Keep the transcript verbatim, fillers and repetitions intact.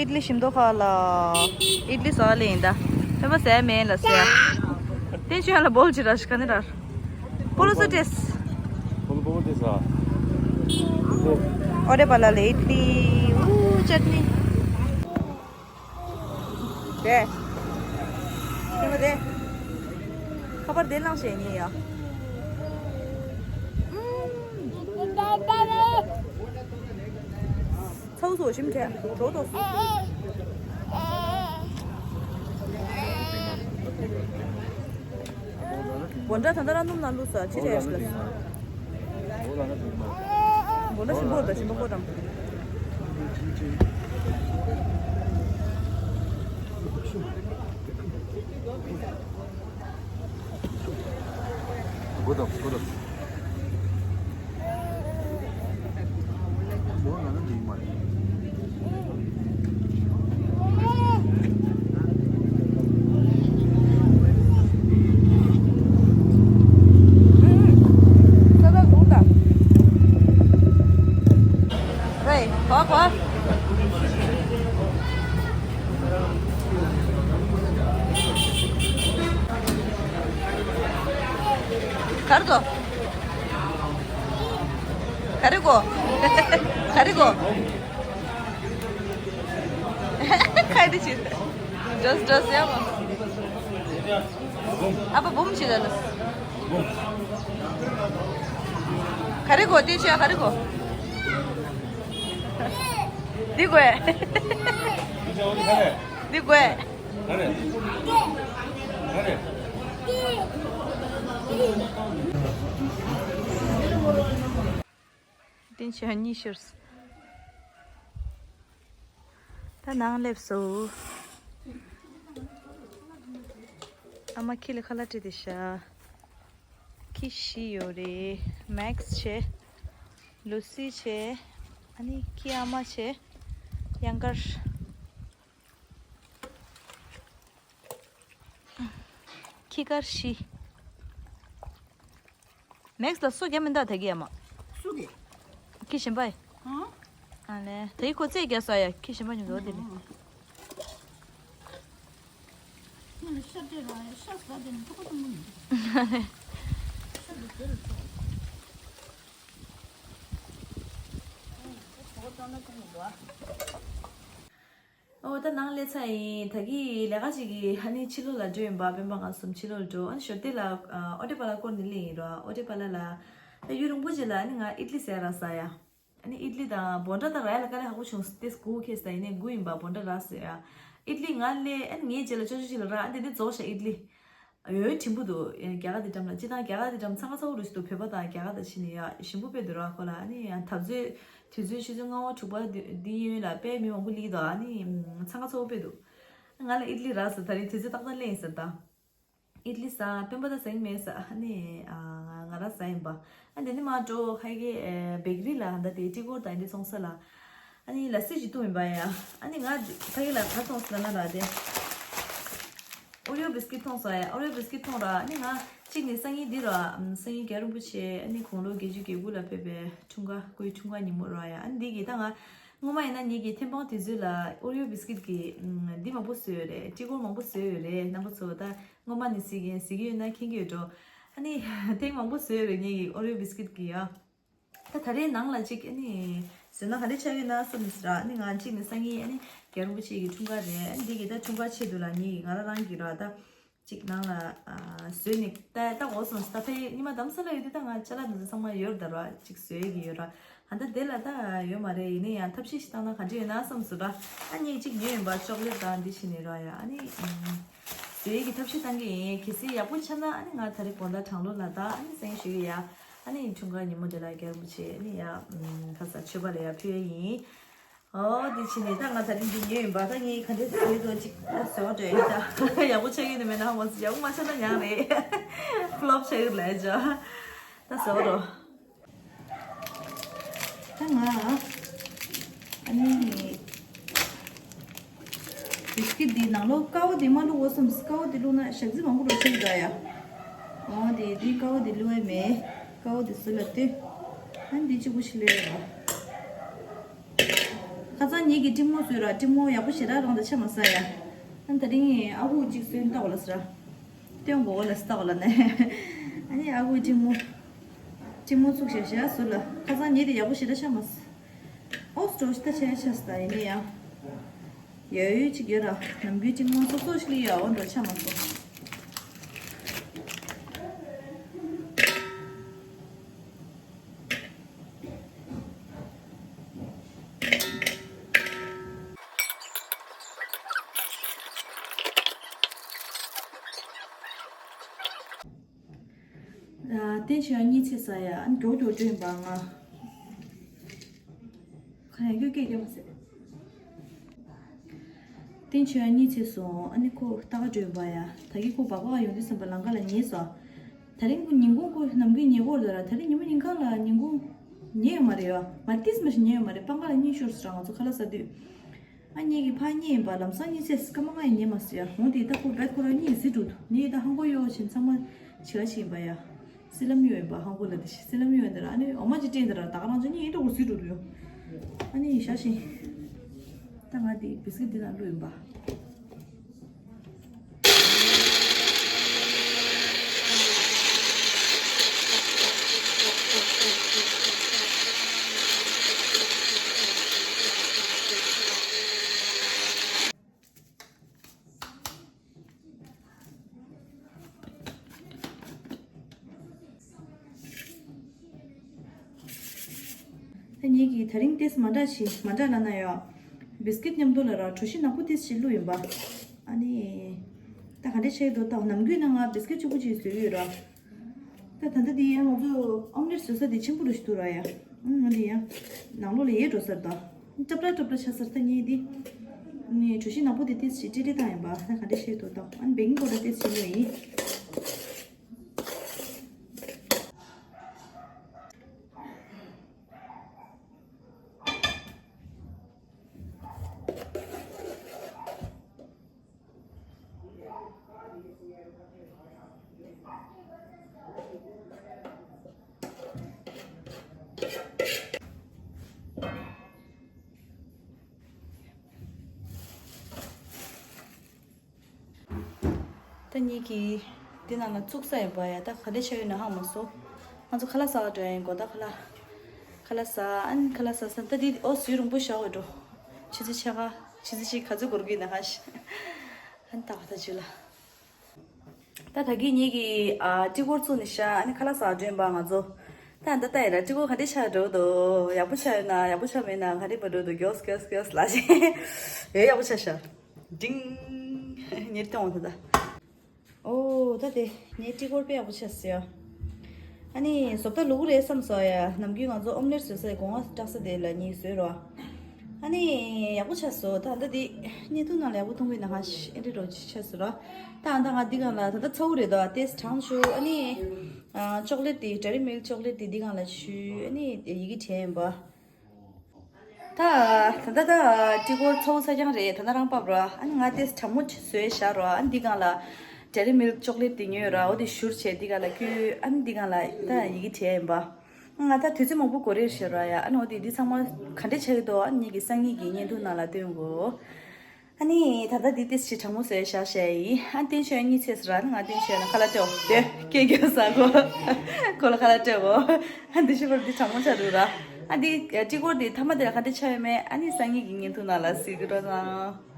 ཨིད་ལི་ཞིམ་མདོག་ཁ་ལ། ཨིད་ལི་ཟ་ལེ་ཡིན་ད། ཕན་པ་ཟ་མེད་ལ་ཟ། དེ་ཆུ་ཡང་ལ་བོལ་ཅི་ར་ཤི་ག་ནི་ར། པོ་ལོ་སུ་ཏེས། པོ་ལོ་པོ་ལོ་ཏེས་ཨ། ཨོ་རེ་པ་ལ་ལེ་ཨིད་ལི། ཨུ་ཅཊ་ནི། དེ། དེ་མ་དེ། ཁ་པར་དེ་ནང་བཞིན་ཡིན་ཡ། ཚའུ་ཚོ་ཞིམ་ཁྲེ་འགྲོ་ཏོ། བོན་ཏྲ་ད་ལྟ་རང་སྣུམ་ནང་བླུགས་ས་ཅི་རེད་ལ། བོན་ཏྲ་ཞིམ་པོ་དང་ཞིམ་པོ་ཀོ་དང་། གོ་དང་གོ་དང་། གོ་ང་ན་འདི་མ་རེད། ག་རེ་གོ། ག་རེ་གོ། ག་རེ་གོ། ཁ་དེ་ཆེ། འགྲོས་འགྲོས་ཡ་མ། ཨ་ཕ་འབུམ་ཆེ་ལ། ག་རེ་གོ་དེ་ཆེ་ག་རེ་གོ། འདི་གོ་ཨེ། འདི་གོ་ཨེ། བསྟན་ཆོས་གཉིས་ཤོར། ད་ནང་སླེབས་སོ། ཨ་མ་ཁྱི་ལ་ཁ་ལག་སྤྲད་དེ་ཤ། ཁྱི་བཞི་ཡོད་རེད། མེག་སི་བྱས། ལུ་སི་བྱས། ཨ་ནི་ཁྱི་ཨ་མ་བྱས། གཡང་དཀར། ཁྱི་དཀར་བཞི། མེག་སི་ལ་སོ་རྒྱ་མི་འདུག་ད་གི་ཨ་མ། སུ་གི། ཁྱི་གཞན་པ་ཡི། ཨང་། ཨ་ལེ། ད་ཡི་ཁོ་རྩེད་རྒྱག་ས་ཡ་ཁྱི་གཞན་པ་ཉུང་འགྲོ་དེ་ལེ། ཨང་། ང་ལ་ཤ་སྤྲད་ར་ཡ་ཤ་ཟ་དེ་ནི་ཐོག་པ་དང་མོ་ནི། ཤ་འདི་དེ་ལ་ཆོག་ཨོ་ད་ནང་སླེབས་ཚར་ཡིན། ད་གི་ལས་ཀ་ཅིག་གི་ཧ་ནི་ཕྱི་ལོགས་ལ་འགྲོ་ཡིན་པ། སྤེན་པ་ང་གསུམ་ཕྱི་ལོགས་ལ་འགྲོ། ཨ་ནི་ཞོར་དེ་ལ་ཨོ་ཏེ་པ་ལ་སྐོར་ནས་སླེབས་ཡིན་རོ། ཨོ་ཏེ་པ་ལ་ལ་ད་ཡུན་རིང་པོ་ཅིག་ལ་ཨ་ནི་ང་ཨིད་ལི་ཟས་ར་ཟ་ཡ། ཨ་ནི་ཨིད་ལི་དང་བོན་ཏྲ་དང་ར་ཡ་ལ་དཀའ་ལས་ཁག་པོ་བྱུང་སྟེ་སྒུག་ཁེལ་ས་ཡིན་ནས་སྒུག་ཡིན་པ་བོན་ཏྲ་ར་ཟ་ཡ། ཨིད་ལི་ང་སླེབས་ཨ་ནི་ངའི་རྗེས་ལ་ཅོ་ཅོ་ཅིག་ལ་ར་ཨ་འདི་འདི་རྫོགས་ཤག་ཨིད་ལི། ཡོད་དྲིན་པོ་འདུག་རྒྱ་གར་དེ་འགྲམ་ལ་སྤྱི་བཏང་རྒྱ་གར་དེ་འགྲམ་ཚང་ཁ་ཚ་བོ་རུ་ཞིག་འདུག་བོད་པ་དང་རྒྱ་གར་དང་ཕྱི་ནས་ཡ་ཞིམ་པོ་དཔེ་འདུག་ར་ཁོ་ལ་ཨ་ནི་ཡང་འཐབ་རྩོད་དུས་ཚོད་ཆུ་ཚོད་ལྔ་པ་དྲུག་པ་འདི་འདི་ཡོད་ལ་དཔེ་མི་མང་པོ་སླེབས་འདུག་ཨ་ནི་ཚང་ཁ་ཚ་བོ་དཔེ་འདུག་ང་ལ་ཨིད་ལི་རག་ཟེར་ད་རིང་དུས་ཚོད་ཏག་ཏག་སླེབས་ཡིན་ཟེར་ད། ཨིད་ལི་ཟ་སྤེན་པ་ད་ཟ་གི་མེད་ཟེར་ཨ་ནི་ང་ར་ཟ་ཡིན་པ། ཨ་འདི་ནི་མ་འགྲོ་ཧའི་གེ་བེག་རི་ལ་ཧ་ད་དེ་ཏི་གོར་དང་འདི་ཚོང་ས་ལ། ཨ་ནི་ལ་སི་ཞིག་བཏུང་ཡིན་པ་ཡ། ཨ་ནི་ང་ཕ་གི་ལ་ག་ཚོང་ས་ན་ར་དེ། ཨོ་རི་ཡོ་བིས་ཀིད་ཐོང་སོང་ཨེ། ཨོ་རི་ཡོ་བིས་ཀིད་ཐོང་ར། ཨ་ནི་ང་གཅིག་ནི་སང་ཉིན་འདི་ར། སང་ཉིན་རྒྱལ་རིན་པོ་ཆེ་ཨ་ནི་དགུང་ལོ་བརྒྱད་ཅུ་གྱ་དགུ་ལ་ཕེབས་པའི་འཁྲུངས་སྐར་སྐུའི་འཁྲུངས་སྐར་ཉིན་མོ་ར་ཡ། ཨ་ནི་འདི་གི་ད་ང་སྔོན་མ་ཡིན་ན་ངེད་ཀྱི་ཐེམ་སྤང་དུས་ཚོད་ལ་ཨོ་རི་ཡོ་བིས་ཀིད་ཀྱི་འདི་མང་པོ་བཟོས་ཡོད་རེད། ཏི་གོར་མང་པོ་བཟོས་ཡོད་རེད། རྣམ་པ་ཚོ་ད་སྔོན་མ་ནི་གཟིགས་གཟིགས་ཀྱི་ཡོད་ན་མཁྱེན་གྱི་ཡོད་འགྲོ། ཨ་ནི་ཐེངས་མང་པོ་བཟོས་ཡོད་རེད་ངེད་ཀྱི་ཨོ་རི་ཡོ་བིས་ཀིད་ཀྱི་ཡ། ད་ད་རེས་ནང་ལ་གཅིག་ཨ་ནི་ཟེར་ན་ག་འདྲ་ཆགས་ཡོད་ན་བསམ་ཟེར་ར། ཨ་ནི་ང་གཅིག་ནི་སང་ཉིན་ཨ་ནི་རྒྱལ་རིན་པོ་ཆེ་གི་འཁྲུངས་སྐར་རེད། ཨ་ནི་འདི་གི་ད་འཁྲུངས་སྐར་ཆེད་དུ་ལ་ངེད་ཀྱི་ང་རང་རང་གི་ར་ད་གཅིག་ནང་ལ་ཨ་བཟོས་ནི་ད་ད་འོ་སོང་ད་ཕའི་ཉི་མ་དམ་ས་ལ་ཡོད་དུས་ད་ང་ཅ་ལག་འདི་ཚོ་ཚང་མ་ཡོད་ར་ད་ར་གཅིག་བཟོས་ཀྱི་ཡོད་ར། ཨ་ད་དེ་ལ་ད་ཡོད་མ་རེད། ཡིན་ན་ཡང་ཐབས་ཤེས་ཤིག་བཏང་ན་ག་འདྲ་ཡོད་ན་བསམ་ཟེར་ར། ཨ་ངེད་གཅིག་ཉོས་ཡིན་པ་ཅོག་ལེ་ཊི་དང་འདི་བྱས་ནས་ར་ཡ། ཨ་ནི་བཟོས་ཀྱི་ཐབས་ཤེས་བཏང་གི་ཡིན། གལ་སྲིད་ཡག་པོ་ཆགས་ན་ཨ་ནི་ང་ད་རེས་དགོང་དག་གྲང་རླུང་ལ་ད་ཨ་ནི་སེང་ཞུ་གི་ཡ། ཨ་ནི་འཁྲུངས་སྐར་ཉིན་མོ་དེ་ལ་རྒྱལ་རིན་པོ་ཆེ་ཨ་ནི་ཡ་ཁ་ས་མཆོད་པ་ལ་ཡ་ཕུལ་ཡ་ཡིན། ཨོ་དེ་ཕྱིན་ནས་ད་ང་ད་རིང་འདི་ཉོས་ཡིན་པ། ད་ངས་ག་འདྲས་ཟེར་གྱི་འདུག་ཅིག་ད་ཟེར་བ་འདྲ་ཡིན་ད། ཡག་པོ་ཆགས་ཀྱི་འདུག་མེད་ན་ཧ་མ་སི་ཡག་པོ་མ་ཆགས་ན་ཡང་རེད། ཕི་ལོབ་ཆགས་ཀྱི་ལས་ཅོ། ད་ཟེར་བ་འགྲོ། ད་ང་ཨ་ནི། བིས་ཀིད་འདི་ནང་ལོགས་ཀ་ཝ་འདི་མ་བླུགས་འོ་བསམ། ཀ་ཝ་འདི་བླུགས་ན་ཞག་རྩི་མང་པོ་འགྲོ་ཆེ་གི་ད་ཡ། འོ་འདི་འདི་ཀ་ཝ་འདི་བླུགས་ཡ་མེད། ཀ་ཝ་འདི་སུ་ལ་ལྟོས། ཨ་འདི་གཅིག་པུ་ཞིག་ལས་ཡོད་པ། ཁ་སང་ཉིད་ཀྱིས་ཀྲིན་མོ་བཟོས་ར། ཀྲིན་མོ་ཡག་པོ་ཞེ་དྲག་རང་དང་ཆ་མ་ཟ་ཡ། ཨ་ནི་དེ་རིང་ཨ་ཁུ་གཅིག་བཟོས་ལྟ་བ་ལ་ཟེར། སྟོན་དགོས་ལ་ཟེར་ལྟ་བ་ལ་ནས། ཨ་ནི་ཨ་ཁུ་ཀྲིན་མོ། ཀྲིན་མོ་ཚུགས་ཤག་ཤག་ཟུར་ལ། ཁ་སང་ཉིད་དེ་ཡག་པོ་ཞེ་དྲག་ཆ་མ་ཟ། ཨོ་སི་ཏྲོ་ཤི་ད་ཆ་ཡ་ཆ་ཟ་ཡིན་ནི་ཡ། ཡ་ཡོད་ཅིག་ཡོད་ར། ནམ་རྒྱུན་ཀྲིན་མོ་སོ་སོ་ཞིག་ལ་ཡ་འོ་འདྲ་ཆ་མ་ཟ། ཨ། བསྟན་ཆོས་གཉིད་སད་ཟ་ཡ། ཨ་ནི་མགྱོགས་མགྱོགས་འགྲོ་ཡིན་པ་ང་། ཁ་ཡ་སྐྱོ་སྐད་རྒྱབ་མ་སད། བསྟན་ཆོས་གཉིད་སད་སོང་། ཨ་ནི་ཁོ་ལྟ་ག་འགྲོ་ཡིན་པ་ཡ། ད་གི་ཁོ་སྦག་སྦག་ཡོང་དུས་ཙམ་པ་ལམ་ཁ་ལ་ཉལ་སོང་། དེ་རིང་ཁོ་ཉིན་གུང་ཁོ་ནམ་རྒྱུན་ཉལ་གོ་ར། དེ་རིང་ཉིན་མོ་ཉིན་གང་ལ་ཉིན་གུང་ཉལ་ཡོད་མ་རེད་ཡ། མ་ཏིས་མ་ཞིག་ཉལ་ཡོད་མ་རེད། སྤང་ཁ་ལ་གཉིད་ཤོར་སོང་ར། ང་ཚོ་ཁ་ལག་ཟ་དུས། ཨ་ཉིད་ཀྱི་ཕ་གཉིད་ཡིན་པ། ལམ་སང་གཉིད་སད། སྐར་མ་ལྔ་ཡིན་ཉལ་མ་སོང་ཡ། འོང་དེ་ད་ཁོ་བེད་ཁོ་རང་གཉིད་ཟི་འགྲོ་འདུག་ངས་ད་ཧང་གོ་གཡོ་བ་བྱས་ཚང་མ་བྱེད་ག་ཕྱིན་པ་ཡ། སི་ལམ་གཡོ་ཡིན་པ། ཧང་གོ་ལ་དེ་ཤི་སི་ལམ་གཡོ་ཡིན་ད་ར། ཨ་ནི་འོ་མ་ཅིག་སྤྲད་ད་ར། ད་ག་རང་ཚོ་གཉིད་ཡིན་འགྲོ་གོ་ཟི་འགྲོ་འདུག་ཡོ། ཨ་ནི་ཡིན་ཤ་ཤི། ད་ང་དེ་བི་སི་ཀིཊ་འདི་ན་བླུགས་ཡིན་པ། ད་ངེད་ཀྱིས་དེ་རིང་ཏོག་ཙམ་མ་འདྲ་ཞིག་མ་འདྲ་ལབ་ན་ཡང་། བིས་ཀིཊ་མཉམ་དུ་ལ་ར་གྲོ་ཞིབ་ནག་པོ་ཏོག་ཙམ་ཞིག་བླུགས་ཡིན་པ། ཨ་ནི། ད་ག་འདྲ་བྱས་འདུག་ད་ནམ་རྒྱུན་ནང་ང་བིས་ཀིཊ་གཅིག་པུ་ཅིག་བཟོས་ཡོད་ར། ད་ད་ལྟ་འདི་ཡང་ང་ཚོ་ཨོམ་ལེཊ་བཟོ་ས་དེ་ཆེན་པོ་རུ་ཞིག་འདུག་ར་ཡ། ཨང་ང་འདི་ཡང་ནང་ལོགས་ལ་ཡལ་འགྲོ་ས་རེད་ད། སྐྲབ་སྐྲབ་སྐྲབ་སྐྲབ་ཆགས་ས་རེད་ད། ངས་འདི་ནི་གྲོ་ཞིབ་ནག་པོ་དེ་ཏོག་ཙམ་ཞིག་ཀྲིག་ཀྲིག་བཏང་ཡིན་པ། ད་ག་འདྲ་བྱས་འདུག་ད་ཨ་ནི་བེ་ཀིང་པའུ་ཌར་ཏོག་ཙམ་ཞིག་བླུགས་ཡིན། ད་ངེད་ཀྱིས་འདི་ནང་ལ་བཙུགས་ས་ཡོད་པ་ཡ། ད་ག་འདྲ་བྱས་ཡོད་ན་ཧ་མ་སོང་། ང་ཚོ་ཁ་ལག་ཟ་བར་འགྲོ་ཡ་ཡིན་གོ། ད་ཁ་ལག་ཁ་ལག་ཟ། ཨ་ནི་ཁ་ལག་ཟ་ས་ད་འདི་ཨོ་ཟུར་རིང་པོ་བཞག་འོས་འགྲོ། ཆུ་ཚོད་ཕྱེད་ཀ་ཆུ་ཚོད་ཕྱེད་ག་ཚོད་འགོར་གི་ཡིན་ན་ཧ་ཤི། ཨ་ནི་ད་བ་ད་ཇུ་ལ། ད་ད་གིན་ངེད་ཀྱིས་ཨ་ཀྲི་ཀོར་བཙུགས་ནས་ཤག་ཨ་ནི་ཁ་ལག་ཟ་འགྲོ་ཡིན་པ་ང་ཚོ། ད་ད་ལྟ་ཡིན་ལ་ཀྲི་ཀོར་ག་འདྲ་ཆགས་འགྲོ་འདུག་ཡག་པོ་ཆགས་ཡོད་ན། ཡག་པོ་ཆགས་མེད་ན་ག་འདྲ་བ་འགྲོ་འདུག་གྱོས་གྱོས་གྱོས་ལ་ཞེ། ཡོད་ཡག་པོ་ཆགས་ཤག་ཌིང་། ངས་སྟོན་འོང་ད་ད། ཨོ་ད་དེ་ངའི་ཀྲི་ཀོར་དཔེ་ཡག་པོ་ཆགས་སོང་ཡ། ཨ་ནི་བཟོ་ལྟ་ལུག་རེད་བསམ་སོང་ཡ། ནམ་རྒྱུན་ང་ཚོ་ཨོམ་ལེཊ་བཟོ་སའི་སྒོ་ང་སྐྲག་ས་དེ་ལ་ངས་བཟོས་རོགས། ཨ་ནི་ཡག་པོ་ཆགས་སོང་། ད་ལྟ་འདི་བརྙན་ཐུང་ནང་ལ་ཡག་པོ་མཐོང་གི་ན་ཧ་ཤི་ཨེ་འདྲ་རོ་ཆགས་སོང་ར། ད་ཨ་ད་ང་འདི་སྒང་ལ་ད་ལྟ་ཚ་བོ་རེད་དོ། ཏོག་ཙམ་གྲང་བྱུང་། ཨ་ནི་ཨ་ཅོག་ལེཊ་དེ་ཌེ་རི་མིལཀ་ཅོག་ལེཊ་དེ་འདི་སྒང་ལ་བྱུགས། ཨ་ནི་ཡི་གེ་བྲིས་ཡིན་པ། ད་ད་ད་ད་ཀྲི་ཀོར་ཚ་བོ་ཚ་རྐྱང་རེད། ད་ད་རང་ཕབ་ར། ཨ་ནི་ང་ཏོག་ཙམ་གྲང་མོ་བཟོས་བཞག་ར། ཨ་ནི་འདི་སྒང་ལ་ཌེ་རི་མིལཀ་ཅོག་ལེཊ་དེ་ཉོས་ར། འོ་དེ་བཞུར་བྱས་འདི་སྒང་ལ་བསྐོལ། ཨ་ནི་འདི་སྒང་ལ་ད་ཡི་གེ་བྲིས་ཡིན་པ། ང་ད་དུས་ཚོད་མང་པོ་འགོར་རེ་བྱེད་ར་ཡ། ཨ་ནི་འོ་དེ་འདི་ཚང་མ་ག་འདྲས་ཆགས་ཀྱི་འདུག་ཨ་ནི་ངེད་ཀྱི་སང་ཉིན་གྱི་བརྙན་ཐུང་ནང་ལ་སྟོན་དགོས། ཨ་ནི་ད་ལྟ་འདི་ཏོག་ཙམ་གྲང་མོ་བཟོས་བཞག་བྱས་ཡིན། ཨ་ནི་བསྟན་ཆོས་གཉིད་སད་ཟེར་ར། ཨ་ནི་ང་བསྟན་ཆོས་ན་ཁ་ལག་སྤྲད་འོ། དེ་སྐད་རྒྱབ་ས་གོ། ཁོ་ལ་ཁ་ལག་སྤྲད་གོ། ཨ་འདི་ཤི་བར་འདི་གྲང་མོ་ཆགས་འདུག་ར། ཨ་འདི་ཀྲི་ཀོར་འདི་མཐའ་མ་དེ་ལ་ག་འདྲས་ཆགས་ཡོད་མེད་ཨ་ནི་སང་ཉིན་གྱི་བརྙན་ཐུང་ནང་ལ་གཟིགས་རོགས་གནང་།